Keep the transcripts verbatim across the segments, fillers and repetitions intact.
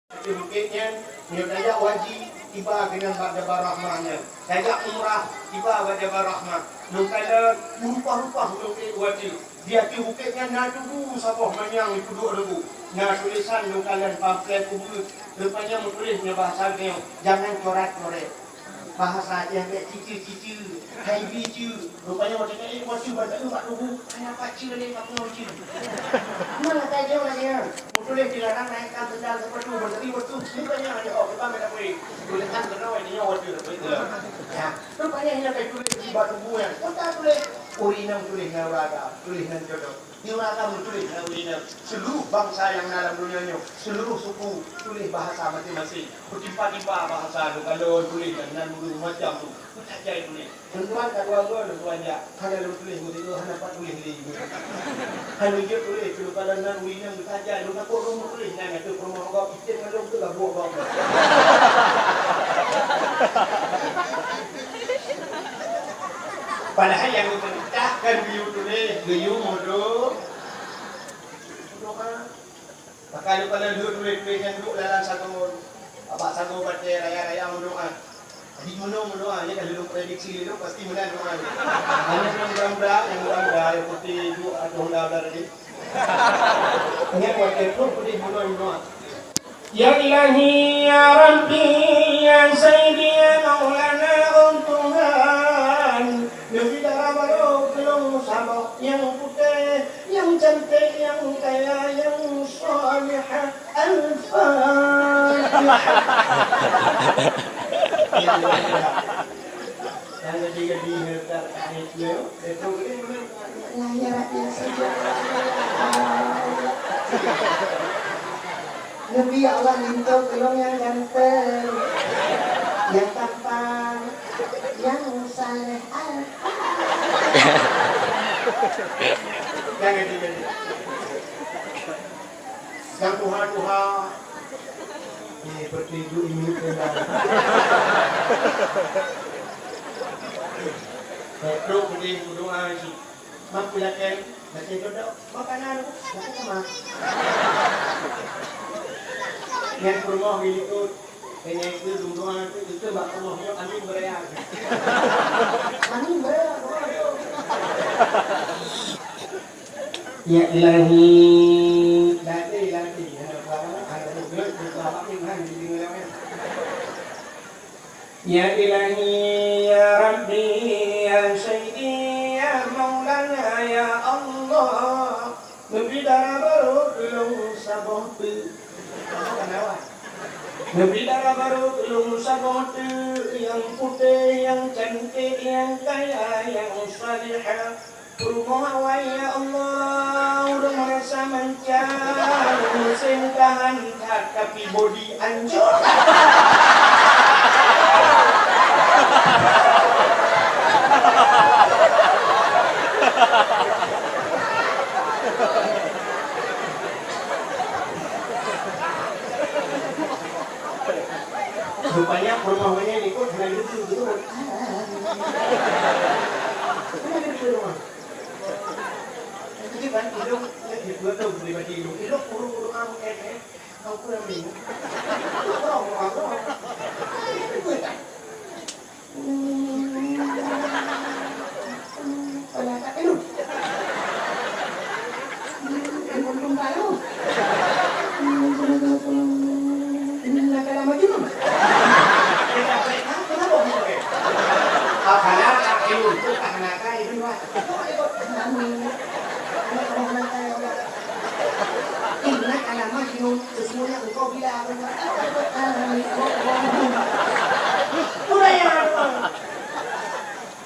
Di bukét nyan, meunyoe tajak haji, tiba keunan bak Jabal Rahmah nyan. Tajak umrah, tiba bak Jabal Rahmah. Lôn kalon, meurupah-rupah ulôn keu watèe. Di ateueh bukét nyan na tugu saboh manyang jipeuduek leubu. Na tulésan lôn kalon pamflet ubeut. Rupanya meutuléh ngon bahasa geutanyoe, jangan corat-coret. Bahasa nyang bèk cici-cici, hai bi ci. Rupanya watèe nyan, eh, watèe ban taeu bak tugu, hana pat ci lé bak nyoe ci. Mana tajak lagèe nyan? Meutuléh dilarang naikkan sendal sepatu, ban taeu bak tugu. Rupanya ada, oh, kita beda kulit. Tulésan keunoe, ini nyoe watèe. Ya. Rupanya hana tajak tuléh di bak tugu nyan. Kota tuléh, ureueng inong tuléh ngon ureueng agam, tuléh ngon jodoh. Di ureueng agam tuléh ngon ureueng inong. Seluruh bansa nyang na lam donya nyoe, seluruh suku tuléh bahasa maséng-maséng. Beutimpa-timpa bahasa, lôn kalon tuléh dan nan macam tu. Tajai tuléh. Lôn tuan ka dua buleuen lôn tuan jak. Hana lôn tuléh meusigoe, hana pat tuléh lé. Hana jeuet tuléh, lôn kalon nan ureueng inong tajai, lôn takot lôn tuléh nan ateueh peurumoh gob, item ngon lôn teuh gabuek gob. Padahai nyang geupeurintah kan geuyue tuléh, geuyue meudo-, meudoa. Maka lôn, lôn tuléh-tuléh nyan duek lam sagoe. Bak sagoe batèe raya-raya meudoa. Jadi meunoe meudoa, nyan ka lôn prediksi lé lôn, pasti meunan doa. Hana nyang muda-muda, nyang muda-muda, nyang putéh duek ateueh honda tadi. Nyan watèe troh putéh meunoe meudoa. Ya Ilahi, ya Rabbi, ya Sayyidi, ya Maulana, oh Tuhan, neubri dara barô keu lôn saboh nyang putéh, nyang canték, nyang kaya, nyang salihah. Al-Fatihah. Nyang gadi-gadi ngon ka-, ka-, Neubri ya Allah linto keu lôn nyang ganteng, nyang tampan, nyang saleh. Nyang tuha-tuha. Ni seperti ibu ini tenda. Trok putih berdoa cit. Mak pulakan, macam tu dah. Makanan, makan sama. Yang ke rumah ini tu, yang itu berdoa tu, itu mak rumah tu, amin beraya. Amin beraya, beraya. Ya Ilahi, latih, latih. Ya Ilahi, ya Rabbi, ya Sayyidi, ya Maulana, ya Allah. Neubri dara barô keu lôn saboh teuk. Neubri dara barô keu lôn saboh teuk, nyang putéh, nyang cantik, nyang kaya, nyang salihah. Peurumoh awai, ya Allah, ureueng meurasa manca, meusén tahan that, tapi bodi anjôk. Rupanya peurumoh nyan ikot hana geuteupeue, beutôi. Hana geuteupeue rumoh. Jadi kan, ilong, ilong, ilong, ilong, ilong, ureueng-ureueng am, eh, eh, au kurang ni. Ureueng, ureueng, ureueng. Pernah tak ilong? Ilong, ilong, ilong. Ini nak kalah maju. Kita break, ha? Kenapa kita break? Apalagi ilong tu tak nak kalah, ilong. Innaka la majnun, sesungguhnya engkau gila. Udah ya.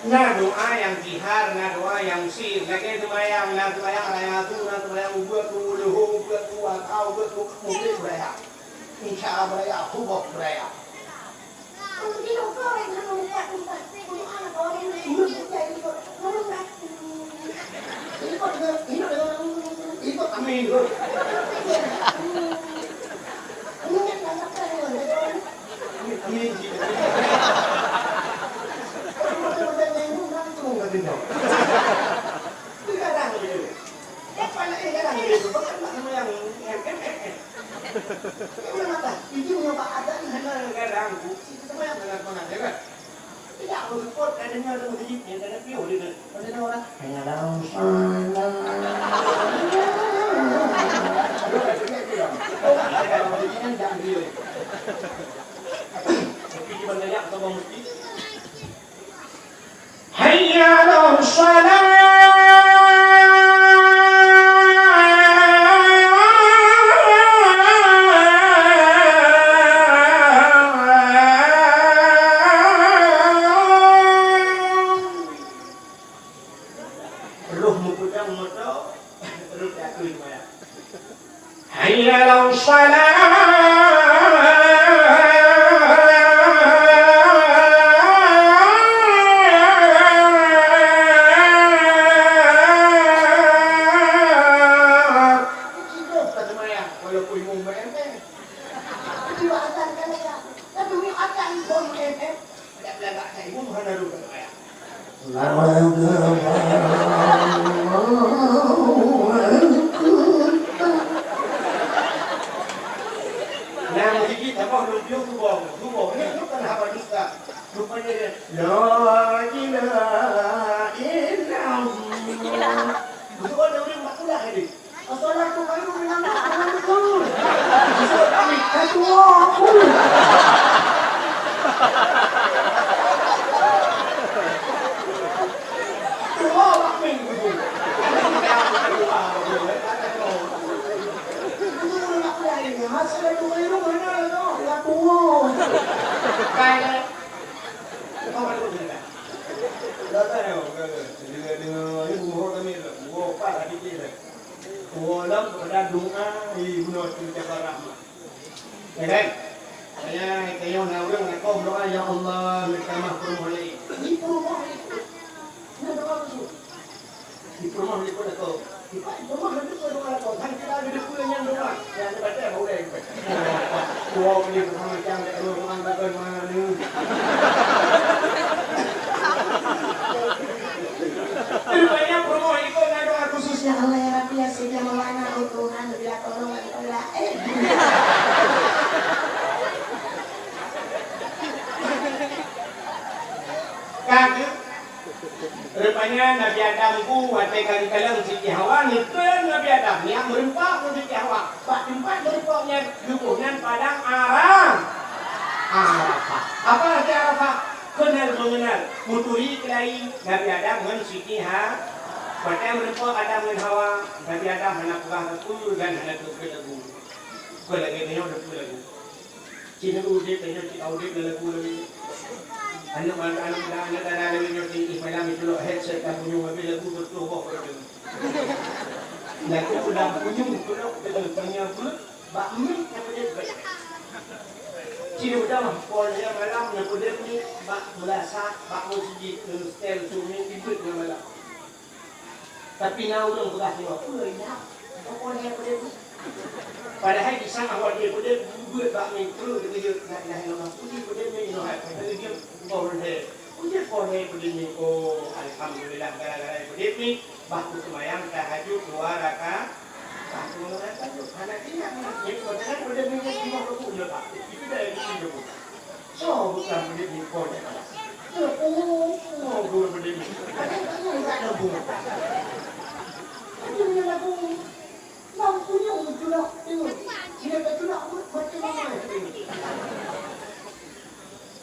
Na doa nyang jihar, na doa nyang sir. Lagèe seumayang, na seumayang raya tu, na seumayang ubeut tu, leuhô ubeut tu, asar ubeut tu, mungken raya. Insya Allah raya, huboh raya. Amin. Amin. Itu nyoe bak azan hana garang, Bu. Situ teuma yang hana semangat, ya kan? Tidak, beutôi, kadang ada masjid, yang kadang piôh dia tu. Ada orang, "Hayya 'alas shalah." Ada masjid kan tak dia. Tapi di Bantayak atau Bang Musti, "Hayya 'alas shalah." Roh meupeudong moto, roh takue seumbahyang. Hayya 'alas shalah. Walaupun imum B M M. Tapi bak azan kan ya. Tapi meuazan pun B M M. Dak beulagak that imum hana rôh ka seumbahyang. Allahu Akbar. Nah, sikit saboh lôn piôh tuboh. Tuboh ni bukan haba dusta. Rupanya dia, "La ilaha illallah." Betul ada orang mak kulah tadi. As-salatu khairun minan naum. Betul. Betul. Amin. Kan tua aku. Tua, Pak Min, betul. Betul, Pak Min. As-salatu khairun minan naum. Lah tua. Baik. Kau balik dulu, kan? Dah tahu, dah tahu. Dengar, dengar. Ini buhur kami tu. Buhur empat lah, dikit lah. Dua lom kepada doa di bunoe teujaga rahmat. Ya kan? Saya, saya na ureueng nak kau doa, "Ya Allah, minta maaf peurumoh lain." Di peurumoh lain. Nah, doa tu. Di peurumoh lain pun aku. Di peurumoh lain pun doa aku. Kan kita ada dua yang doa. Yang ada baca, baru dah. Dua kali peurumoh macam tak ada orang lakukan mana. Rupanya peurumoh ikut na doa khusus, "Ya Allah, ya Rabbi, ya Sayyidi, ya Maulana, oh Tuhan, bila tolong, ya Allah." Eh. Ka geuh. Rupanya Nabi Adam ku watée ka geukalon Siti Hawa, neutreun Nabi Adam, nyan meureumpok ngon Siti Hawa. Bak teumpat meureumpok nyan, geuboh nan padang Ara-, Arafah. Apa arti Arafah? Kenal mengenal, meuturi keulayi Nabi Adam ngon Siti Ha-, watée meureumpok Adam ngon Hawa, Nabi Adam hana peugah sapeue dan hana teupeue lagu. Bukan lagée nyoe teupeue lagu. Cina udeb, nyoe cina udeb lam lagu lagée nyoe. Aneuk, aneuk, aneuk dara lagée nyoe, ih, malam itu lok headset ka punyueng, habéh lagu beutôi boh beutôi. Lagu udah punyueng, tu lok, tu lok, tanya pun, bak mic nyang udeb baik. Cina udah mah, pol dia malam nyang udeb ni, bak meulasak, bak meuseujid, eh, style sungai, ibet nyang malam. Tapi na ureueng peugah nyoe, "Peue indak? Peue lé peudeuh?" Padahai di saat awak dia peudeuh, geubeuet bak mic, "La ilaha illallah, puji peudeuh ni, Tuhan." Peudeuh dia, "Oh, lé. Puji peudeuh ni." Oh, alhamdulillah, gara-gara peudeuh ni, bah kuseumayang tahajud dua rakaat. Bah kuseumayang tahajud. Hana ingat, ni, ni, peudeuh ni, lima rukuk je, Pak. Itu dah yang dulu. Soe bukan murit nipon? Teupeue guru murit. Ada yang tanya enggak ada guru. Ada yang ada guru. Lam punya tulak tu. Dia tak tulak pun macam mana tu?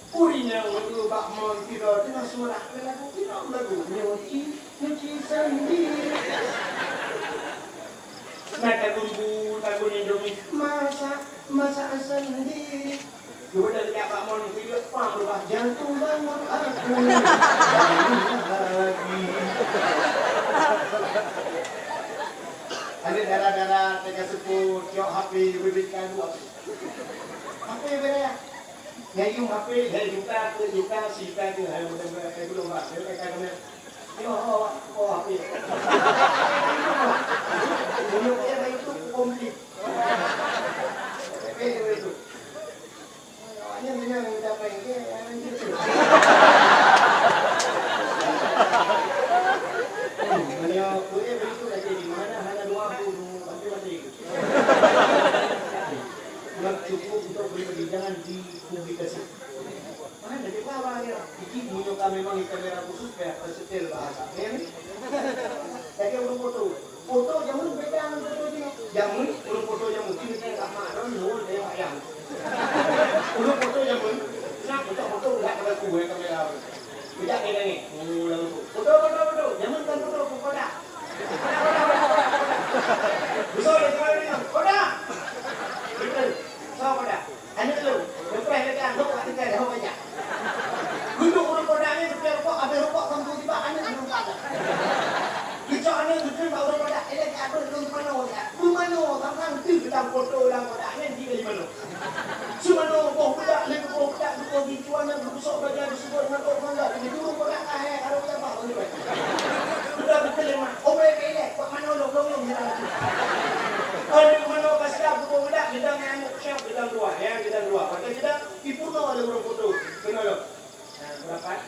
Urinya waktu bak mon kita tengah surat lagu kita lagu nyuci nyuci sendiri. Nak tagun bu tagun Indomie masak masak sendiri. Dua dah lihat Pak Mon, tiga pang lepas jantung bangun aku. Bangun lagi. Ada dara-dara tengah sepuh, tiok H P, bibit kadu apa? Apa yang beda? Yang H P, yang juta ke, juta, sita ke, hai, mudah-mudahan, hai, belum, Pak. Saya kata kena, yo, oh, oh, H P. Mulut dia baik tu, komplit. H P dia baik tu. Cukup untuk beli Jangan dipublikasi. Mana ada apa ya? Jadi, meunyoe ka memang kamera khusus, payah tersetel bahasa. Ya, ni? Jadi, ureueng foto. Foto jameun beda ngon foto jinoe. Jameun, ureueng foto jameun. Sini saya tak marah, nol, saya tak yang. Ureueng foto jameun. Nak foto, foto, udah pada kue kamera. Bijak dia nangis. Oh, lalu tu. Foto, foto, foto. Jameun kan foto, foto dah. Besar dia kemarin ni. Foto dah. Betul. Sama foto dah. Aneuk lôn, leupah lé keu aneuk, kat tinggai dah banyak. Geudong ureueng podak nyan, geupeuet rukok, habéh rukok, keu tiba aneuk lôn ka. Geucok aneuk geukheun bak ureueng podak, "Ilée keu aneuk lôn manoe." Beumanoe, sang-sang teuh geutang poto lam podak nyan, jih kali manoe. Seumanoe boh beudak, lheueh boh beudak, geuboh di cuan nyan, geubusok bajée, geuseubot ngon ôk mangga, geujurông podak kahé, arok jabah, bang ibai. Udah beuteuleumah, obée keu ilée, bak manoe lôn, lôn, lôn, jalan. Aneuk manoe ka siap, geuboh beudak, geudang nyan aneuk siap, geudang dua, ya, geudang dua. Pakai geudang, Dipunoe lé ureueng foto. Keunoe lom. Nah, beurapat?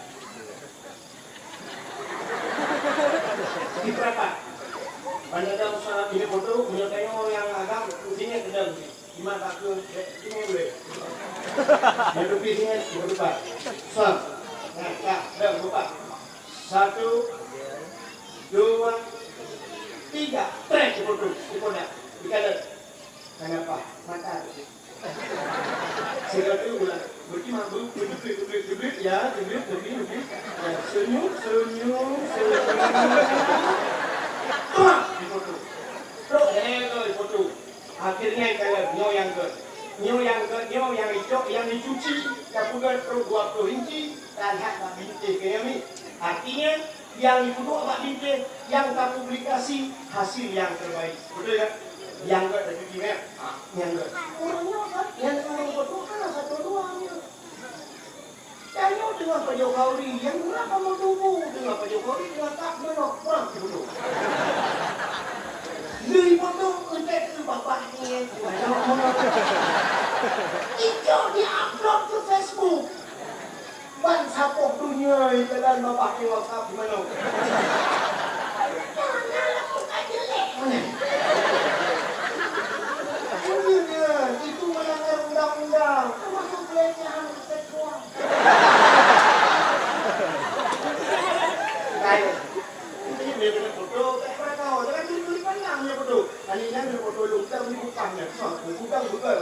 Dipeurapat. Ban dong sa ini foto, meunyoe tanyoe nyang agam, sini keudang. Lima takue, sini boleh. Yang lebih sini, beurapat? Sa. Nah, ya, dah beurapat. Satu, dua, tiga. Trek di foto, di kodak, di kanan. Kenapa? Mata. Sehingga tu ulang. Berarti mak bu, betul, betul, betul, ya, betul, betul, betul. Ya, senyum, senyum, senyum. Pah! Di foto. Trok, eh, tu, di foto. Akhirnya, kalau nyoe nyang gèt. Nyoe nyang gèt, nyoe nyang icok, nyang dicuci, ka peugèt trok dua puluh inci, ka lheuh bak bintéh keu nyang. Artinya, nyang jipeuduek bak bintéh, nyang tapublikasi hasil nyang terbaik. Beutôi kan? Nyang gèt tadi kan? Ha, nyang gèt. Ureueng nyoe kan, nyang ureueng beutôi hana satu dua nyoe. Tanyoe teungoh pajoh khauri, nyang gura kamoe tuboh teungoh pajoh khauri, teungoh tak meunok prang tuboh. Lheueh beutôi, eunteuk keu babah nyan, icok di-upload keu Facebook. Ban saboh donya jalan babah di WhatsApp di manoe. Mana lamun ka jelek mana? Itu melanggar undang-undang, termasuk pelecehan seksual. Baik. Ini dia kena foto, tak pernah tahu. Jangan dulu-dulu pandang dia foto. Kali ini ada foto lu, kita beri bukan dia. So, bukan, bukan.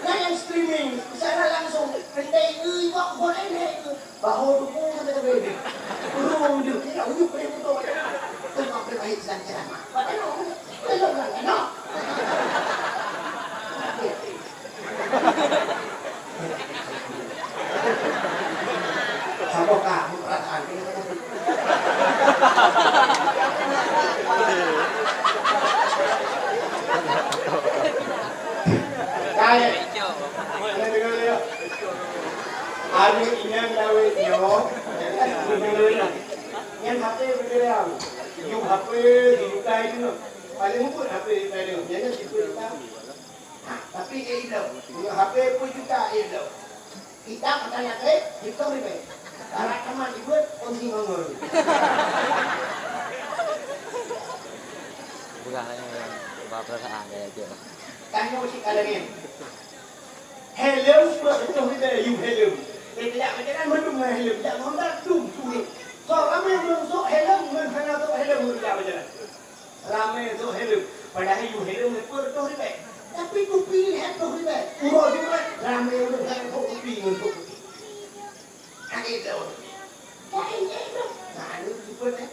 Nyan streaming, siaran langsung. Pendai ngeui kok, buat endek ke? Bahu duku sampai ke bebe. Burung hidup, tidak ujuk pada motor. Tengok pada baik sedang ceramah. Padahal orang belum nak kenal. Saboh ka, perasaan. Kai. Ada dengar ya? Ada inyan dawet nyawa. Nyan H P bergerak. Yuk H P di dukai tu. Paling mumpuk H P di dukai tu. Nyan tipe kita. Ha, tapi eh ilong. Dengan H P pun juta eh ilong. Kita makan nak trip, hitung ribet. Barat teman dibuat, pun si ngongol. Peugah lah yang, yang, ba perasaan kaya tu. Tanya si kalengin. Helm pun betul ribet, you helm. Dia tidak berjalan, mendung dengan helm. Tidak mondar, dum, turun. So, ramai orang sok helm, ngan hana sok helm, tidak berjalan. Ramé sok helm, padahai yue helm lhèe peuet reutoh ribèe. Tapi tupi lhèe ploh ribèe. Uroe Jumat, ramé ureueng lhèe ploh tupi ngon peuet tupi. Akhé taun. Laén jih tu. Nah, ni tipe, eh.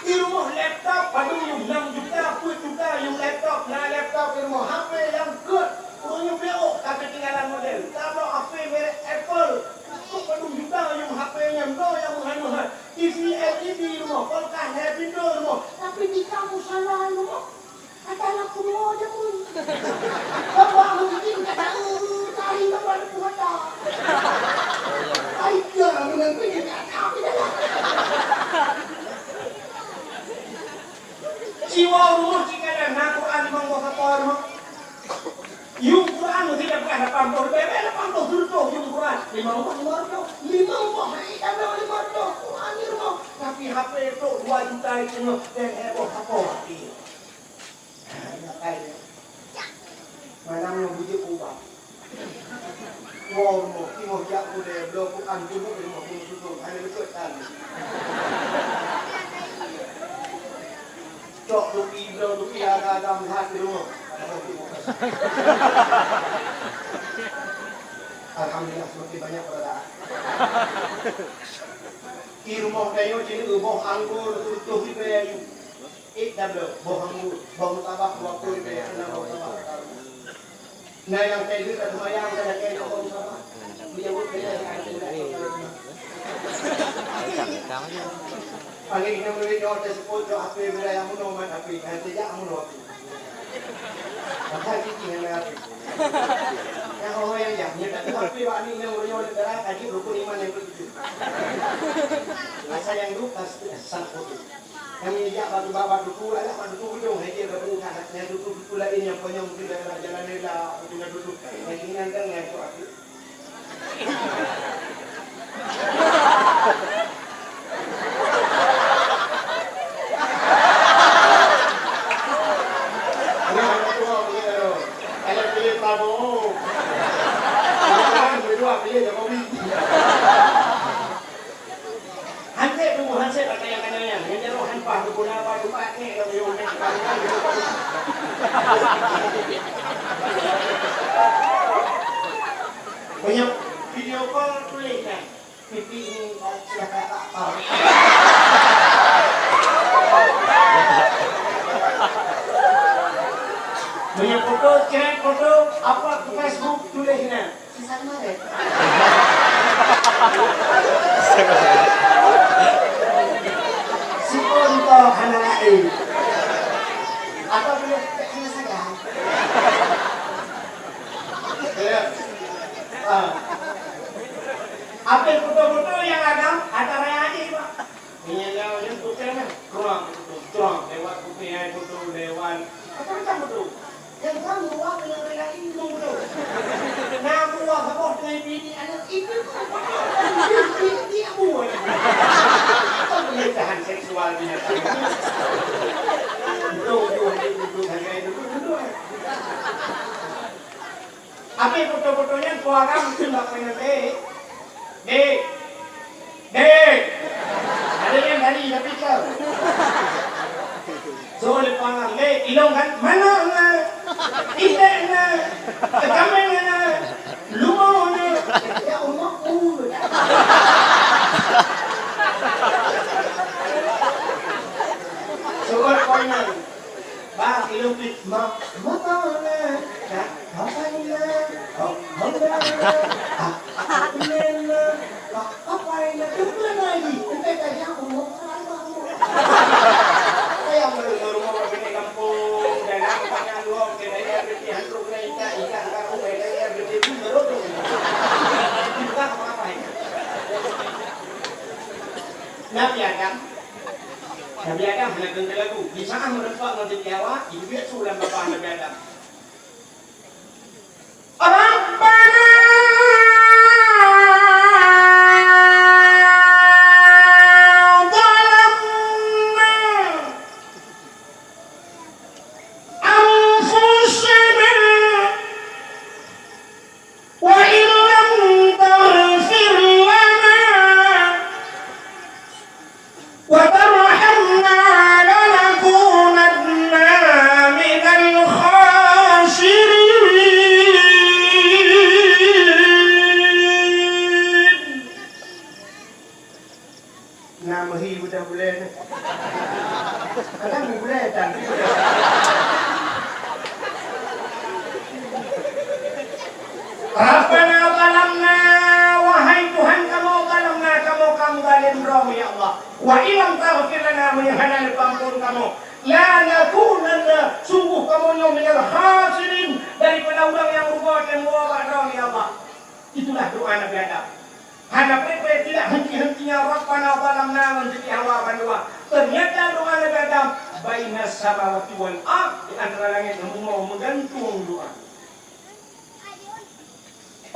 Di rumoh laptop, padum yum, enam juta, peuet juta yum laptop. Na laptop di rumoh, H P nyang gèt. Ureueng nyoe beuk, tapi tinggalan model. Tabloe H P merek Apple. Untuk padum juta yum H P nyan, bloe nyang meuhan-meuhan. T V L E D rumoh, kulkas lhèe pintoe rumoh, tapi tika musala rumoh. Ata aneuk kumoe jameun. Bapak meusidin kata, "Eh, tahi bapak neupeuh ata." Ai, dia meunan pih kata, "Tapi dah lah." Siwoe rumoh cit kadang na Quran limong boh sapoe rumoh. Yum Quran meusti tapeugah lapan boh ribèe, lapan boh seureutôh yum Quran. Limong boh lima reutôh, limong boh hai tabloe lima reutôh Quran di rumoh. Tapi H P trok dua juta iteungoh dan lhèe boh sapoe. An tubuh di rumah pun tutup, hana beutôi tan. Cok tupi, bloe tupi, agam-agam that di rumah. Alhamdulillah, semakin banyak perbedaan. Di rumah tanyoe sini boh anggur tutuh di ayu. Eh, dah bloe, boh anggur, boh meutabak, boh apui, boh nyang na boh meutabak. Na nyang teuh ka seumayang, ka lakée boh meutabak. Meunyoe boh teuh ka seumayang. Paling inong lé nyoe teuseupôt jok H P beurai amunoe man H P, ka teujak amunoe H P. Maka jih hana H P. Nyang ho nyang jak, nyoe tak H P bak aneuk inong lé nyoe, ka jeuet rukun iman nyang keutujoh. Asai nyang duek, asai nyang duek. Kami jak bak, bak, bak duku, adak bak duku ujong, hai dia gabung ka, nyang duku-duku laén nyang konyong tu daerah Jalan Rela, tu nyang duku. Nyang ingat kan nyang tu aku. Anak, anak tua boleh dah. Kalau pilih Prabowo. Kalau kan, dua pilih Jokowi. Hansék tuboh, hansék bak kayang-kayang nyan. Nyan jaroe han paih geupeuna bak teumpat nyan, lam yum nyan. Meunyoe video call tuléh nyan, pipi ini, eh, sudah kayak bakpao. Meunyoe foto, chat foto, upload ke Facebook, tuléh nyan. Sisat maret. Sipon toh hana laén. Atau boleh tak hana sagai. Ya. Ah. Habis foto-foto nyang agam, ata raya aja, Pak. Meunyoe nyan putih nyan, truang beutôi, truang, lewat kuping air beutôi, lewat macam-macam beutôi. Nyang truang dua keuneuk rela indung beutôi. Na buah saboh teungoh ipidik aneuk, itu pun beutôi. Itu buah. Itu pelecehan seksual binatang. Beutôi, beutôi, beutôi, beutôi, beutôi. Habis foto-foto nyan, po agam kheun bak panyang, "Dek, dek, dek." Ada nyang dari, tapi keu. So, lé po agam, "Dek, ilong kan? Mana na? Indek na? Kameng na? Lumo na?" Ya Allah, uh. Syukur poin nyan. Bang, ilong pih ma, ma tahu na. Ka, kapan na? Oh, oh, na. Ah, ah, ah, na. Ka, kapan na? Bukan lagi. Bukan lagi. Aku mau ke rumah, aku mau. Saya mau ke rumah, mau ke kampung. Dan aku tanya lu, ke daerah, ke hantu, ke ikan, ikan, ke daerah, ke baru tu. Itu kan apa ini? Nabi Adam. Nabi Adam hana keu lagu. Di saat meureumpok ngon Siti Hawa, jibiet su lam babah Nabi Adam. Rabbana zalamna anfusana wa in lam taghfir lana wa tarhamna lanakunanna minal khasirin. Na meuhi budak bulée nyoe. Kadang bulée tan. Rabbana zalamna, wahai Tuhan kamoe, zalamna, kamoe ka meuzalim droe, ya Allah. Wa illam taghfir lana, meunyoe hana neupeuampôn kamoe, lanakunanna, sungguh kamoe nyoe minal khasirin, daripada ureuëng nyang rugoe teuh bak droe, ya Allah. Itulah doa Nabi Adam. Hana preh-preh, tidak henti-hentinya, Rabbana zalamna ngon Siti Hawa bandua. Ternyata doa Nabi Adam, bainas samawati wal ard, di antara langét ngon bumoe meugantung doa.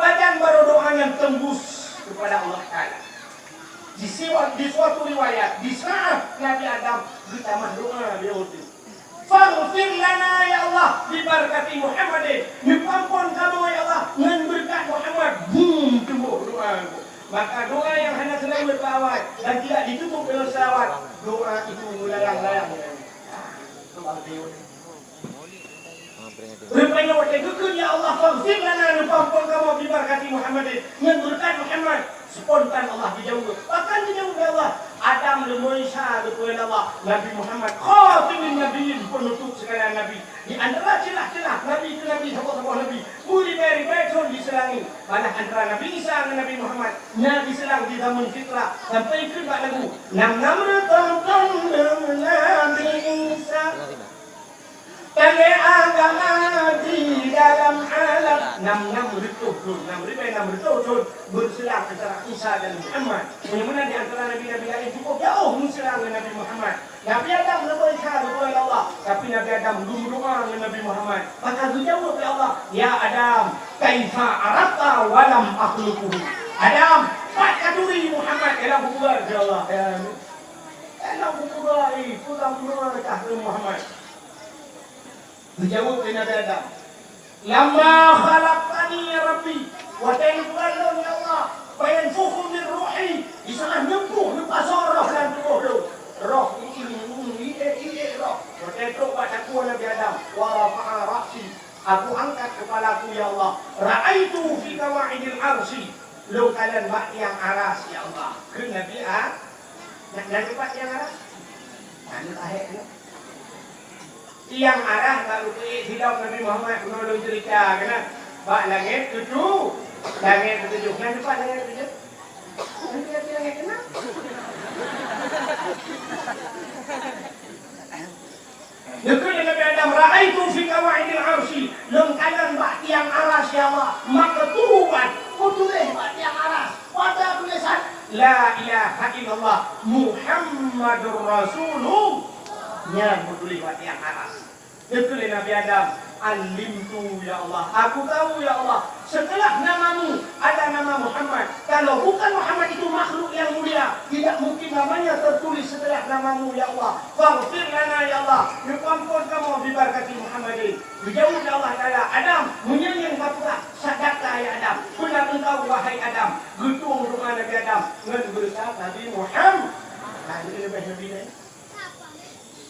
Pajan barô doa nyan tembus kepada Allah Taala. Di siwa-, di suatu riwayat, di saat Nabi Adam geutamah doa di ureuëng Faghfir lana, ya Allah, bibarakati Muhammadin. Neupeuampôn kamoe, ya Allah, ngon beureukat Muhammad. Bum, teuboh doa. Maka doa nyang hana seulaweuet bak awai dan tidak ditutup dengan selawat, doa itu meulalang-lalang. Rupanya watée geukheun, "Ya Allah, faghfir lana," neupeuampôn kamoe, "bibarakati Muhammadin," ngon beureukat Muhammad. Spontan Allah geujaweueb. Pakon geujaweueb lé Allah? Adam leumoe sa geukheun Allah, Nabi Muhammad khatimun nabiyyin, penutup segala nabi. Di antara ceulah-ceulah nabi keu nabi, saboh-saboh nabi, beuribée-ribée thon diseulangi. Balaih antara Nabi Isa ngon Nabi Muhammad na diseulang di zaman fitrah, sampai kheun bak lagu, "Nam-nam reutôh thon lom Nabi Isa, tanda agama di dalam alam." Nam-nam reutôh thon, nam ribée nam reutôh thon beuseulang antara Isa dan Muhammad. Meunyoe meunan di antara nabi-nabi laén cukup jauh meuseulang ngon Nabi Muhammad. Nabi Adam leumoe sa geukheun Allah, tapi Nabi Adam geumeudoá ngon Nabi Muhammad. Maka geujaweueb lé Allah, "Ya Adam, kaifa aradta wa lam akhluqhu?" Adam, pat ka turi Muhammad, eh, lam kuburan, ya Allah. Eh, lam kuburan, eh, peue ka meudoá kah keu Muhammad? Geujaweueb lé Nabi Adam, "Lamma khalaqtani ya Rabbi," watée neupeubuet lôn, ya Allah, "fayanfukhu min ruhi," di saat neupuh, neupasoe roh lam tuboh lôn. Roh i-, i-, i-, iék-iék roh. Watée trok bak takue Nabi Adam, "Wa rafa'a ra'si," aku angkat keupalaku, ya Allah, "ra'aitu fi qawa'idil arsy," lôn kalon bak tiang aras, ya Allah. Kheun Nabi A-, na, na lupa tiang aras? Na, na, na, na. Tiang aras bak geupeuék sidroe Nabi Muhammad, keunoe lôn ceurita keunan. Bak langét keutujôh, langét keutujôh. Nyan teumpat langét keutujôh? Nyan teumpat langét keunan? Geukheun lé Nabi Adam, "Ra'aitu fi qawa'idil arsy," lôn kalon bak tiang aras, ya Allah, "maktuban," geutuléh bak tiang aras. Pada tulisan, "La ilaha illallah Muhammadur Rasulullah." Nyan geutuléh bak tiang aras. Geukheun lé Nabi Adam, "Alimtu, ya Allah, aku tahu, ya Allah, setelah namamu ada nama Muhammad. Kalau bukan Muhammad itu makhluk yang mulia, tidak mungkin namanya tertulis setelah namamu, ya Allah. Faghfir lana, ya Allah, neupeuampôn kamoe, bibarakati Muhammadin." Geujaweueb lé Allah Taala, "Adam, meunyoe nyan ka peugah, sadaqta ya Adam, beuna engkau wahai Adam." Geutueng doa Nabi Adam ngon beureukat Nabi Muhammad. Nah, ini leubeh Nabi laén.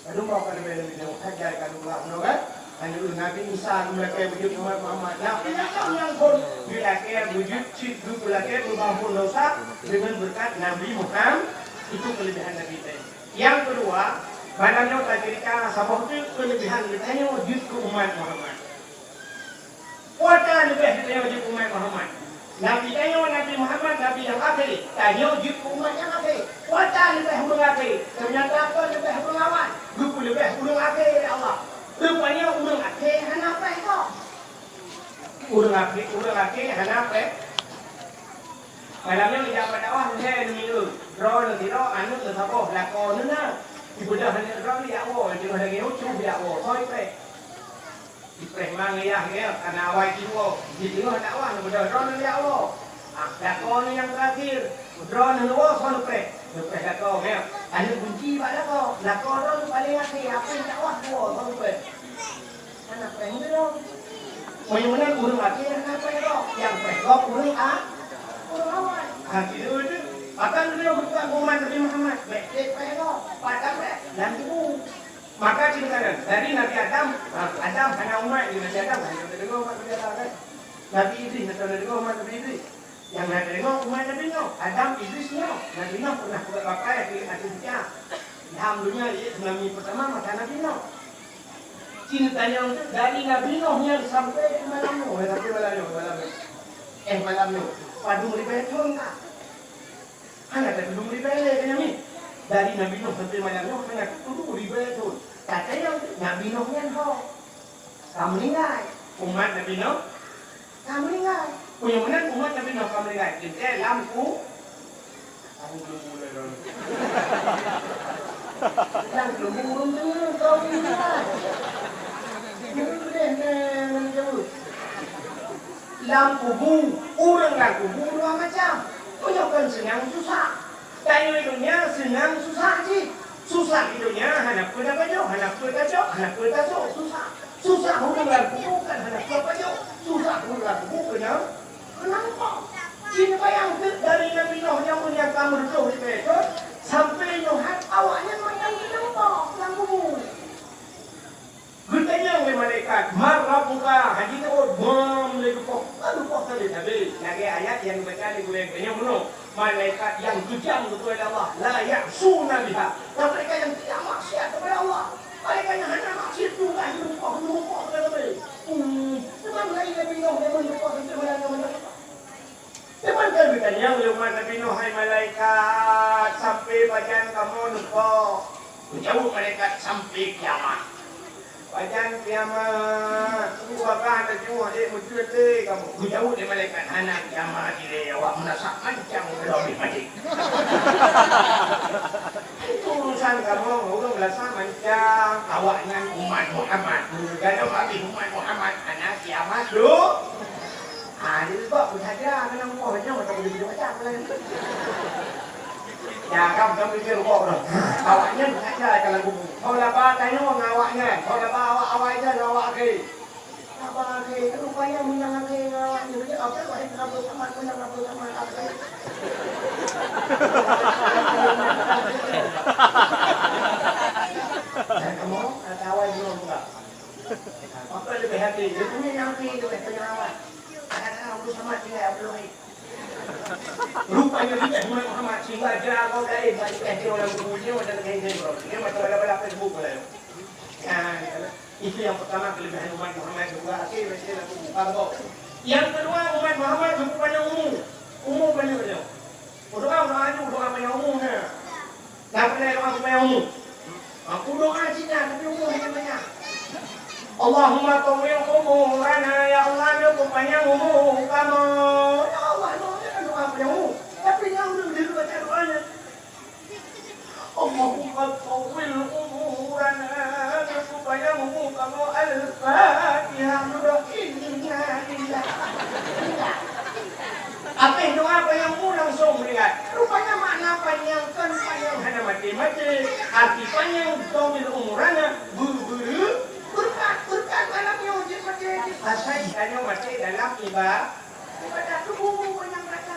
Aduh, mau ka leubeh Nabi Adam, hajar ka dua belas bunoe kan? Hanya Nabi Isa geulakée beujeuet umat Muhammad. Nabi Adam nyang phon geulakée beujeuet cit geupeulakée beubahpon dosa deungon beureukat Nabi Muhammad. Itu kelebihan Nabi laén. Nyang keudua, malam nyoe taceurita saboh teuk keulebihan geutanyoe jeuet keu umat Muhammad. Peue ata leubeh geutanyoe jeuet keu umat Muhammad? Nabi tanyoe, Nabi Muhammad, nabi nyang akhé. Tanyoe jeuet keu umat nyang akhé. Peue ata leubeh ureuëng akhé? Teunyata kon leubeh ureuëng awai. Geupeuleubeh ureuëng akhé lé Allah. Rupanya ureuëng akhé hana preh gob. Ureuëng akhé, ureuëng akhé hana preh. Malam nyoe ijak bak dakwah lhée nyoe, droeneuh sidroe, aneuëk neusaboh, lakoe neuh na. Ibeudôh aneuëk droeneuh jak woe, teungoh lagée ucup jak woe, soe ipreh? Ipreh ma ngon yah nyoe, kana awai jiwoe, jiteungoh dakwah neubeudôh droeneuh jak woe. Ah, lakoe neuh nyang teurakhir, droeneuh neuwoe, soe neupreh? Neupreh lakoe nyoe. Aneuëk gunci bak lakoe, lakoe droeneuh paléng akhé, akhé dakwah woe, soe neupreh? Hana preh meudroe. Meunyoe meunan ureuëng akhé hana preh gob, nyang preh gob ureuëng a-, ureuëng awai. Ha, kiban teuh. Pakon geutanyoe beuka umat Nabi Muhammad, bék preh gob, pat tapreh, lam kubu. Maka ceurita nyan, dari Nabi Adam, ha, Adam hana umat, Nabi Adam hana teudeungoe umat Nabi Adam kan. Nabi Idris, hana teudeungoe umat Nabi Idris. Nyang na teudeungoe umat Nabi Nuh, Adam, Idris, Nuh. Nabi Nuh pernah peugah bapai keu ateueh buta. Ilham donya, ié tsunami pertama masa Nabi Nuh. Cit tanyong teuk dari Nabi Nuh nyan sampai keu malam nyoe, eh, sampai malam nyoe, malam nyoe. Eh, malam nyoe. Padum ribée thon ka? Hana tatudong ribée lé keu nyan mi. Dari Nabi Nuh sampai malam nyoe hana tatudong ribée thon. Tatanyong teuk Nabi Nuh nyan ho. Ka meuninggai. Umat Nabi Nuh ka meuninggai. Meunyoe meunan umat Nabi Nuh ka meuninggai, teuntée lam ku-, lam kubu ureuëng deungoe kau meuninggai. Nyoe udeh nyan ngon jaweueb. Lam kubu, ureuëng lam kubu dua macam. Meunyoe kon seunang susah. Tanyoe donya seunang susah jih. Susah di donya hana peue tapajoh, hana peue tacok, hana peue tasok, susah. Susah ureuëng lam kubu kan hana peue tapajoh. Susah ureuëng lam kubu keunong, keunong rupa. Sinoe bayang teuk dari Nabi Nuh nyang mulia ka meureudoh di Baitun, sampai nyoe hai awaknyan mantong teutumpok lam kubu. Geutanyong lé malaikat, "Man rabbuka?" Hana jiteuôt, bom lé geupoh. Ka geupoh sabe-sabe. Lagèe ayat nyang geubaca lé gurèe geutanyoe bunoe. Malaikat nyang keujam geupeugah lé Allah, "La ya'suna biha." Dan mereka yang tidak maksiat kepada Allah. Mereka yang hana maksiat juga geupoh, geupoh sabe-sabe. Hmm, memang lain Nabi Nuh memang geupoh sampai malam. Teuma ka geutanyong lé umat Nabi Nuh, "Hai malaikat, sampai pajan kamoe neupoh?" Geujaweueb malaikat, "Sampai kiamat." "Pajan kiamat? Peue baka tajoh ék meuteuen lé kamoe?" Geujaweueb lé malaikat, "Hana kiamat ilèe, awak meurasa mancang lom maté." Itu urusan kamoe ngon ureueng meurasa mancang. Awaknyan umat Muhammad. Galom abéh umat Muhammad, hana kiamat dum. Ah, jadi sebab peusaja keunan poh nyoe atau beujeuet macam laén. Ya, kamoe, kamoe pikir rukok dah. Awaknyan peusaja ka lam kubu. Ho laba tanyoe ngon awaknyan. Ho laba awak-awak ija ngon awak akhé. Laba akhé, rupanya meunang akhé ngon awaknyan. Jadi, apa, wahai kerabat sama, meunang kerabat sama akhé. Dan kamoe, atawa jinoe buka. Apa leubeh akhé? Dia punya nyang akhé leubeh penyerawat. Kadang-kadang urus sama tinggal, apa lagi? Rupanya kita Muhammad sehingga jago lain bagi kita orang guru dia dan lain-lain. Dia macam bala-bala Facebook lah. Nah, itu yang pertama kelebihan umat Muhammad juga akhir macam aku buka kok. Yang kedua umat Muhammad bukan pada umur. Umur banyak dia. Orang orang tu orang banyak umur dia. Nah, pernah orang banyak umur. Aku doa cina tapi umur hanya banyak. Allahumma tawwil umurana, ya Allah, neupeupanyang umu kamoe. Ya Allah, doa, doa panjang umu. Tapi nyang ulôn dulu baca doanya. Allahumma tawwil umurana, neupeupanyang umu kamoe. Al-Fatihah. Inna lillahi. Habéh doa panyang umu langsung meulihat. Rupanya makna panyang kon panyang hana maté-maté. Arti panyang tawwil umurana, beu-, beu-, Beureukat, beureukat malam nyoe jeuet maté, jeuet. Asai tanyoe maté dalam iba-, ibadah tuboh nyang rata.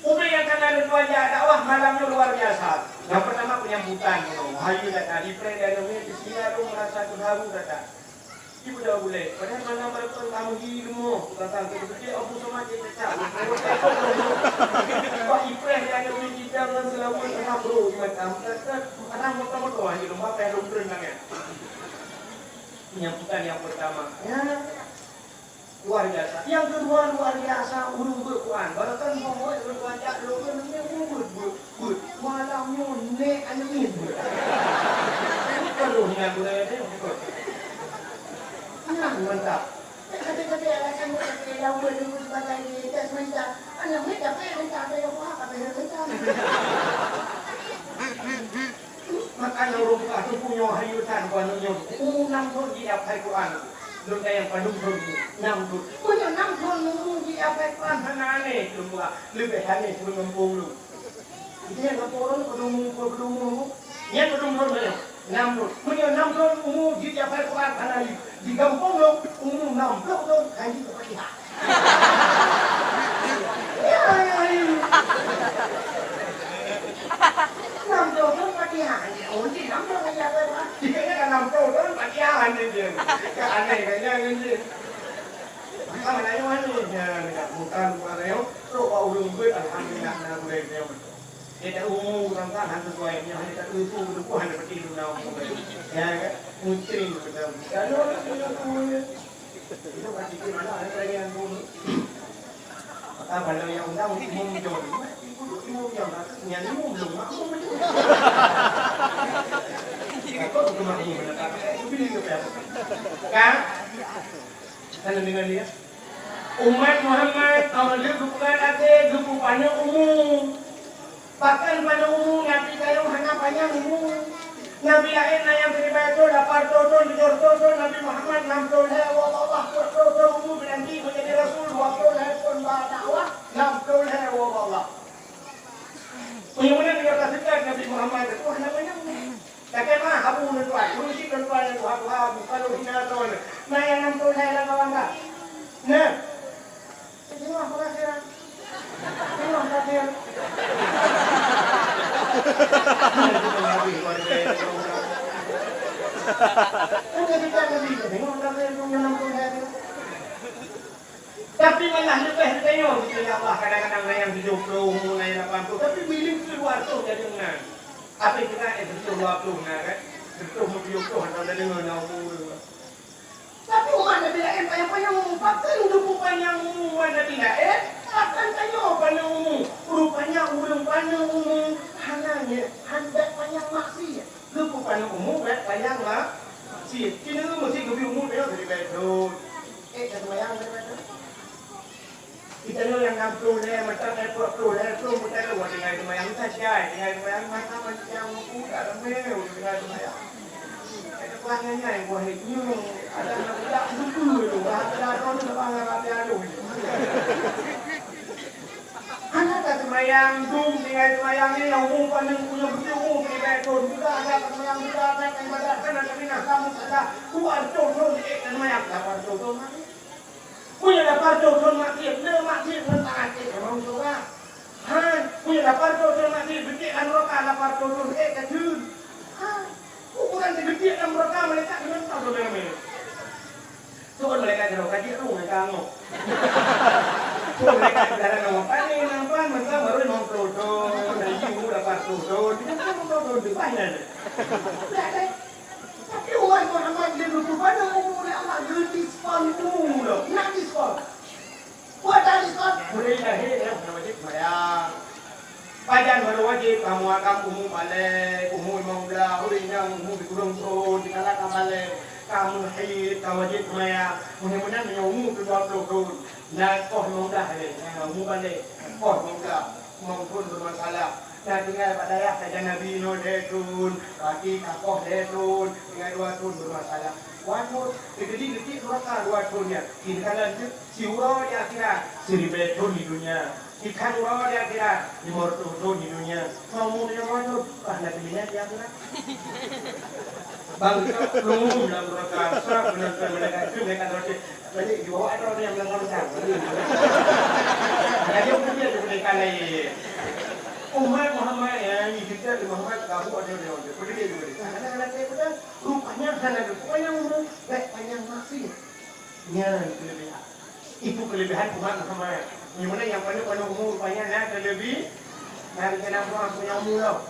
Ubé nyang ka na lôn tuan jak dakwah malam nyoe luar biasa. Nyang pertama penyambutan, wahai gata, ipreh dan umi, sehingga lôn merasa terharu gata. Ibu dah boleh. Padahal malam baru tahun kamu di rumah, datang ke betul Abu Somad dia cakap. Pak ipreh dan umi kita dengan selamat, terharu mata. Kata, Arang moto-moto aja lom, apa yang lom keren sangat. Penyambutan yang pertama, ya, luar biasa. Yang kedua, luar biasa, ureueng beuet Quran. Bahkan bawa ureueng ajak lom, dia ureueng beuet, beuet, beuet. Malam nyoe, nek aneuk ngieng beuet. Bukan roh nyan, bukan ada, bukan. Nyan mantap. Kata-kata alasan bukan kaya lawan dulu sebagai jas mantap. Aneuk ngieng tak payah mantap, tak payah buat, tak payah mantap. Makanya ureueng buka teungku nyoe hayu that buat nyoe. Umu nam thon di apai Quran. Lôn tanyong padum thon umu? Nam thon. Meunyoe nam thon umu di apai Quran hana aneh lôn buka. Leubeh aneh sibeungoh gampông lôn. Itu nyang gampông lôn padum umu, padum umu. Nyan padum thon nyoe? Nam thon. Meunyoe nam thon umu di apai Quran hana li. Di gampông lôn umu nam ploh thon hana li Fatihah. Ya, ya, ya. Nam ploh thon Fatihah. Oh, di nam ploh Fatihah. Jika kan nam ploh thon Fatihah ni dia. Kan aneh kan, ya, kan, dia. Maka mana yang aneh? Ya, dekat bukan, bukan yang. Trok bak ureueng beuet, alhamdulillah, na gurèe dia. Dia tak umur, urang kan, hana sesuai. Yang hanya tak tutup, berdukuh, hana peti, tu, na umur. Ya, kan? Muncul, betul. Kalau, Itu kan tiga malam ada yang pun. Maka bala nyang undang umum jom. Umum jom, tapi nyang umum belum makmum itu. Apa tu makmum? Itu bila ke apa? Kan? Kan dengar dia? Umat Muhammad, awak lheueh geupeugah até, geupeupanjang umu. Bahkan pada umu Nabi gayông hana panyang umu. Nabi laén na nyang siribèe thôn, lapan reutôh thôn, tujoh reutôh thôn, Nabi Muhammad nam ploh lhèe, wallahu akbar, peuet reutôh thôn umu, geulantik menjadi rasul, dua ploh lhèe thôn ba dakwah, nam ploh lhèe, wallahu akbar. Meunyoe meunan nyoe ka teuka Nabi Muhammad, wah, hana panyang umu. Takheun mah, Abu neutuan, ureueng chik neutuan, tuha-tuha, Abu, kalau hina droe, na nyang nam ploh lhèe lam kawan kah? Nah. Tengok perhatian. Tengok perhatian. Tengok perhatian. Tapi malah leubeh tanyoe, ya Allah, kadang-kadang na nyang tujoh ploh, na nyang lapan ploh, tapi bileung keu dua ratus jadi meunan. Apa kira, eh, tujoh dua ploh na, kan? Tujoh ploh, tujoh ploh, atau na deungoe na umur. Tapi umat Nabi laén panyang-panyang umu. Pakon geupeu panyang umu umat Nabi laén? Pakon tanyoe paneuk umu? Rupanya ureuëng paneuk umu hana nyang handak panyang maksiat. Geupeu paneuk umu bèk panyang maksiat. Keuneuk meusti geubri umu tanyoe dari baét thon. Eh, ka seumayang dari baét thon. Geutanyoe nyang nam ploh lhèe, mantong, eh, peuet ploh lhèe, ploh meutanyoe tinggai seumayang. Ka sijai tinggai seumayang, mata mancang, udah ramé tinggai seumayang. Kata bang nyan, wahé nyoe, ada nak budak lupa tu, bahasa Arab tu, bang Arab dia tu. Hana ka seumayang, dum tinggai seumayang ni, nyang umum paneuk punya beutôi umum tinggai thon. Budak ada seumayang, budak ada ibadat, kan ada minah kamu salah. Dua ratus thon, eh, seumayang, lapan ratus thon mati. Meunyoe lapan ratus thon maksiat, le maksiat ngon tangan ék tamong syeuruga. Hai, meunyoe lapan ratus thon maksiat, beutôi lam neuraka lapan ratus thon ék ka jeuet. Hai, ukuran sibeutôi lam neuraka malaikat deungon tau saudara mé. Soal malaikat jroh, ka jeuet rhueng ka ngok. Soal malaikat udara ngok, pane nampan mantong baru limong ploh thon, laju lapan ratus thon, tiga puluh thon, tu bah nyan. Tapi umat Muhammad lheueh geupeupadang umu lé Allah geudiskon umu lom. Na diskon. Peue ta diskon? Mulai lahé nyang hana wajéb seumayang. Pajan baru wajéb, kamoe agam umu balek, umu limong blah, ureueng inong umu sikureueng thon, dikala ka balek, ka meuhid, ka wajéb seumayang. Meunyoe meunan, meunyoe umu dua ploh thon, na poh limong blah lé, na umu balek, poh limong blah, limong thon bermasalah. Na tinggai bak dayah sajan Nabi nyoe lhèe thon, berarti ka poh lhèe thon, tinggai dua thon bermasalah. Wan thon, keudeh geutik neuraka dua thon nyan. Kiri kanan tu, siuroe di akhirat, siribèe thon di dunia. Sikhan uroe di akhirat, limong reutôh thon di dunia. Ngon umu nyoe dua thon, bah na keubinéh di akhirat. Bang, ka peuleumbun lam neuraka, sab beuneuteun malaikat tu, malaikat roti. Balik, jibawa droe nyang lam kamar. Ada dia punya tu, dia kalai. Umat Muhammad, ya, ni kita di Muhammad, kamu ada dia, dia. Pergi dia juga. Kadang-kadang saya kata, rupanya hana ada. Pokoknya umur, baik panjang maksiat. Nyan kelebihan. Itu kelebihan umat Muhammad. Yang mana yang paling-paling umur rupanya na kelebi-, na kena buang punya umur.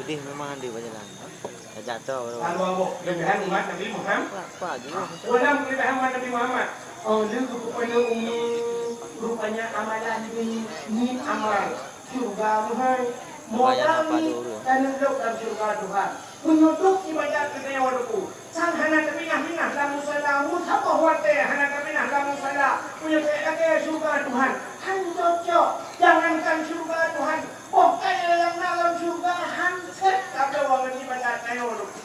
Pedih memang ada berjalan. Dah jatuh baru. Lalu apa? Kelebihan umat Nabi Muhammad. Apa juga? Ulang kelebihan umat Nabi Muhammad. Oh, dia rupanya umur, rupanya amalan ni, ni amal. Syurga meuhai. Modal ni, dan lok dalam syurga Tuhan. Meunyoe dum ibadat keu tanyoe Teungku, sang hana teuminah-minah lam musala, meusaboh watèe hana teuminah lam musala, meunyoe bèk lagèe syeuruga Tuhan, han cocok. Jangankan syeuruga Tuhan, boh kayèe nyang na lam syeuruga han sép tabloe ngon ibadat tanyoe Teungku.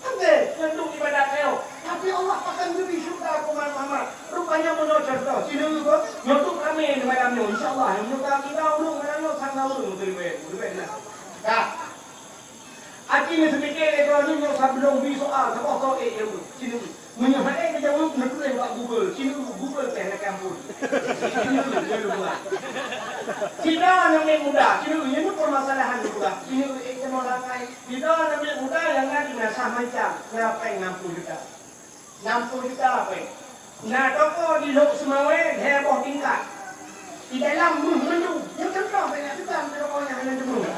Hana sép ngon ibadat tanyoe. Tapi Allah akan geubri syeuruga keu umat Muhammad. Rupanya meunyoe cuntoh, sineuk nyoe dum ramè di malam nyoe, insya Allah, nyoe ka kira ureueng malam nyoe sang na ureueng meuteuribèe, meuteuribèe na. Ka. Aci neuseumiké lé droeneuh nyoe sablong bri soal, saboh soe ék jaweueb, sineuk. Meunyoe hana ék jaweueb, neutuléh bak Google, sineuk Google teuh lakèe amphon. Sineuk, nyoe luwa. Sidroe aneuk muda, sineuk, nyoe peurmasalahan luwa. Sineuk ék teunoh rakai. Sidroe aneuk muda nyang na di Meunasah Mancang, na péng nam ploh juta. Nam ploh juta péng. Na toko di Lhokseumawe lhèe boh tingkat. Di dalam méuh mandum. Nyang teuka banyak tukang di toko nyan hana teumé.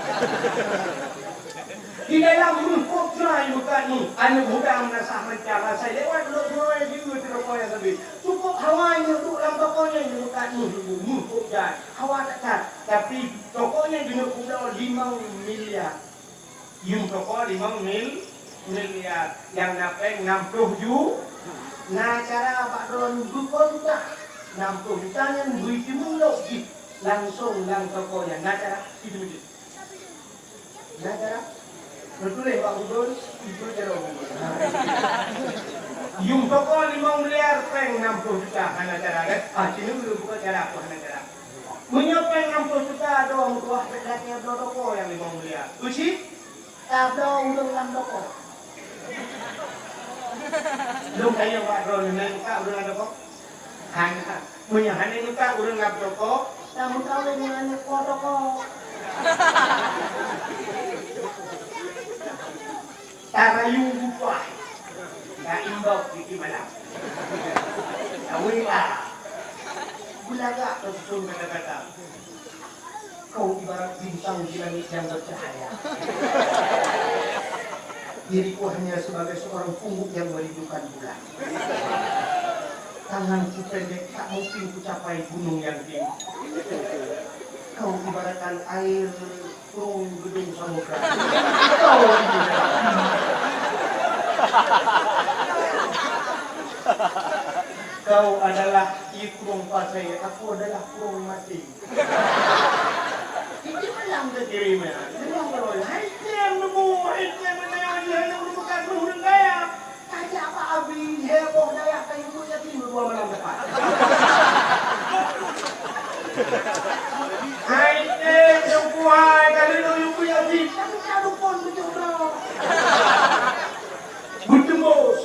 Di dalam méuh kok jai meukat méuh. Aneuk muda Meunasah Mancang asai lewat Lhokseumawe jieu di toko nyan sabe. Cukôp hawa nyoe duek lam toko nyan meukat méuh, méuh kok jai. Hawa that-that. Tapi toko nyan jinoe pula limong miliar. Yum toko limong mil-, miliar, nyang na péng nam ploh ju-, na cara bak droeneuh beukontak nam ploh juta nyan bri teumeung lok jih langsong lam toko nyan. Na cara, itu beutôi. Na cara. Neutuléh bak Google, itu cara Google. Yum toko limong miliar, péng nam ploh juta, hana cara, kan? Ah, sinoe buka cara, apa hana cara? Meunyoe péng nam ploh juta droe meutuah, bèk lagèe droe toko nyang limong miliar. Uci, tabloe ureueng lam toko. Lôn tanyong bak droeneuh, na buka ureueng lam toko? Hana. Meunyoe hana neuka ureueng lam toko, tameukawen ngon aneuk po toko. Tarayu bupah, taimbok di malam. Tawi ah, beulagak teususun kata-kata. Kau ibarat bintang di langit yang bercahaya. Diriku hanya sebagai seorang pungguk yang merindukan bulan. Tanganku pendek, tak mungkin ku capai gunung yang tinggi. Kau ibaratkan air krueng gedung samudra. Kau ini adalah Kau adalah ikrung pasai, aku adalah krueng mati. Itu malam ke dirinya. Memang kalau hai tem nemu, hai tem mana yang dia nak merupakan ureueng kaya. Kajak Pak Abi, heboh dayah kayu mulia timu dua malam depan. Hai tem, jumpa hai, kali tu you punya bit. Tapi tak dukun berjodoh. Bertembus.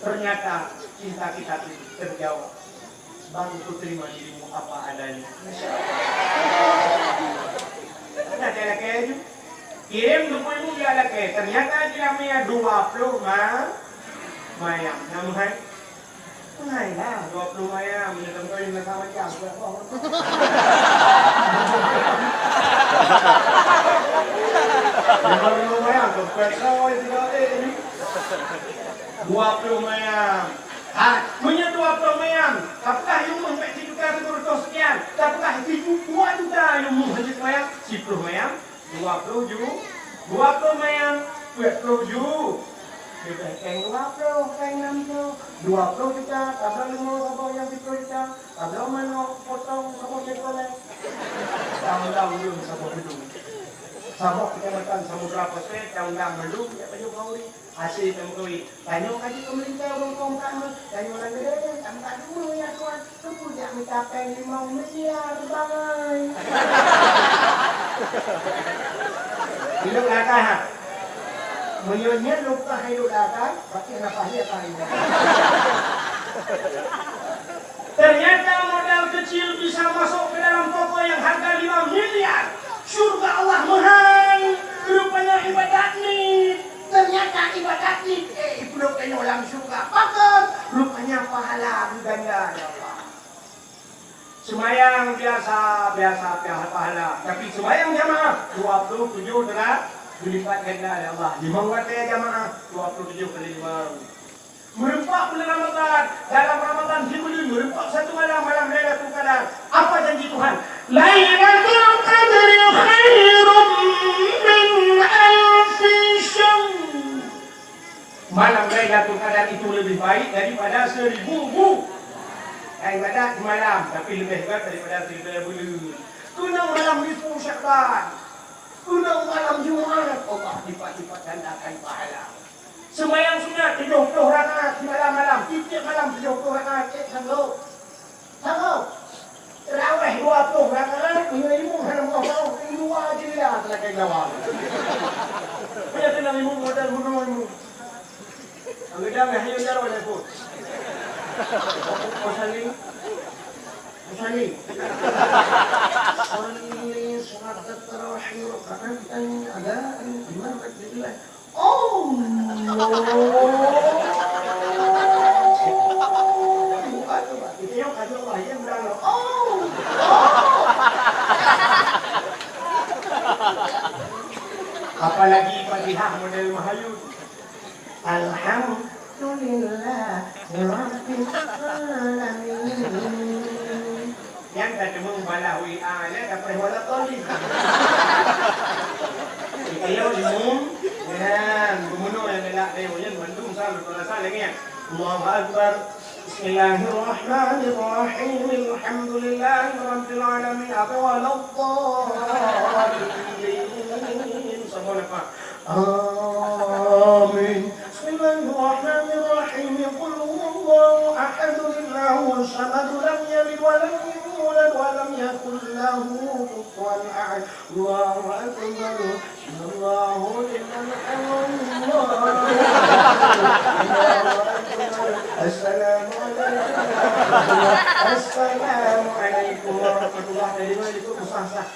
Ternyata cinta kita itu terjawab. Bang, kuterima dirimu apa adanya. Ada dia lakée ju. Kirim duku ibu dia lakée. Ternyata dia punya dua puluh ma-, mayam. Namun hai, hai lah, dua puluh mayam. Ini tentu yang sama macam. Dua puluh mayam, tempat kau tidak ada ini. Dua puluh mayam. Ha, meunyoe dua puluh mayam, tapeugah yum méuh bèk sijuta sikureueng reutôh sekian, tapeugah dua juta yum méuh hana jeuet mayam, siploh mayam, dua puluh ju-, dua puluh mayam, peuet ploh ju-, leubeh péng dua puluh, péng nam ploh, dua puluh juta, tabloe leumo saboh nyang siploh juta, tabloe manok, potong saboh nyang kolek. Taundang lôn saboh gedung. Saboh keucamatan Samudra Pasé, taundang mandum jak bajèe khauri. Hase tameukawen. Tanyoe ka jeuet keu meulintèe ureueng kong ka meuh. Tanyoe lam geudeh, tameukawen ya tuan. Teupeu jak mita péng limong miliar bangai. Ilok lakah, ha? Meunyoe nyan lukah ilok lakah, berarti hana pahli apa ini. Ternyata modal kecil bisa masuk ke dalam toko yang harga lima miliar. Syurga Allah meuhai, rupanya ibadat ni. Ternyata ibadat ni, eh, ipeuduek tanyoe lam syurga. Pakon? Rupanya pahala geuganda, ya Allah. Seumayang biasa, biasa, biasa pahala. Tapi seumayang jamaah, dua puluh tujuh dera-, dilipat ganda, ya Allah. Limong watèe jamaah, dua puluh tujuh kali lima. Meureumpok buleuen Ramadhan, dalam Ramadhan sibuleuen meureumpok satu malam, malam Lailatul Qadar. Apa janji Tuhan? Lailatul Qadri khairum min alfi syahr. Malam Lailatul Qadar itu lebih baik daripada seribu bu-, ibadat semalam, tapi lebih berat daripada seribu buleuen. Keunong malam nisfu Sya'ban. Keunong malam Jumat, Allah lipat-lipat gandakan pahala. Seumayang sunat tujoh ploh rakaat simalam-malam, tiep-tiep malam tujoh ploh rakaat, ék sanggob. Sanggob. Tarawih dua ploh rakaat, meunyoe imum hana meugoh-goh, dua jeulia teulatèe nyawa. Meunyoe keunong imum modal bunoe imum. Anggeuda meuh hayeu jaroe lé phon. Usalli. Usalli. Usalli salat tarawih raka'atain adaan imam Abdullah. Oh. Bukan tu, Pak. Kita yang kata Allah yang bilang, oh. Oh. Apalagi Fatihah model Mahayu. Alhamdulillah Rabbil Alamin. Nyan ka teumé balah W A nyan ka preh wala toli. Ayo imum, nyan gubunur nyang galak deh, nyan mandum sang beutôi rasa lagèe nyan. Allahu Akbar. Bismillahirrahmanirrahim. Alhamdulillahi Rabbil Alamin. Apa wala toli? Sama napa? Amin. Bismillahirrahmanirrahim. Qul huwallahu ahad, Allahus samad, lam yalid wa lam yulad wa lam yakul lahu kufuwan ahad. Allahu akbar. Allahu liman hamidah. Allahu akbar. Assalamualaikum. Assalamualaikum warahmatullahi wabarakatuh. Sah, sah.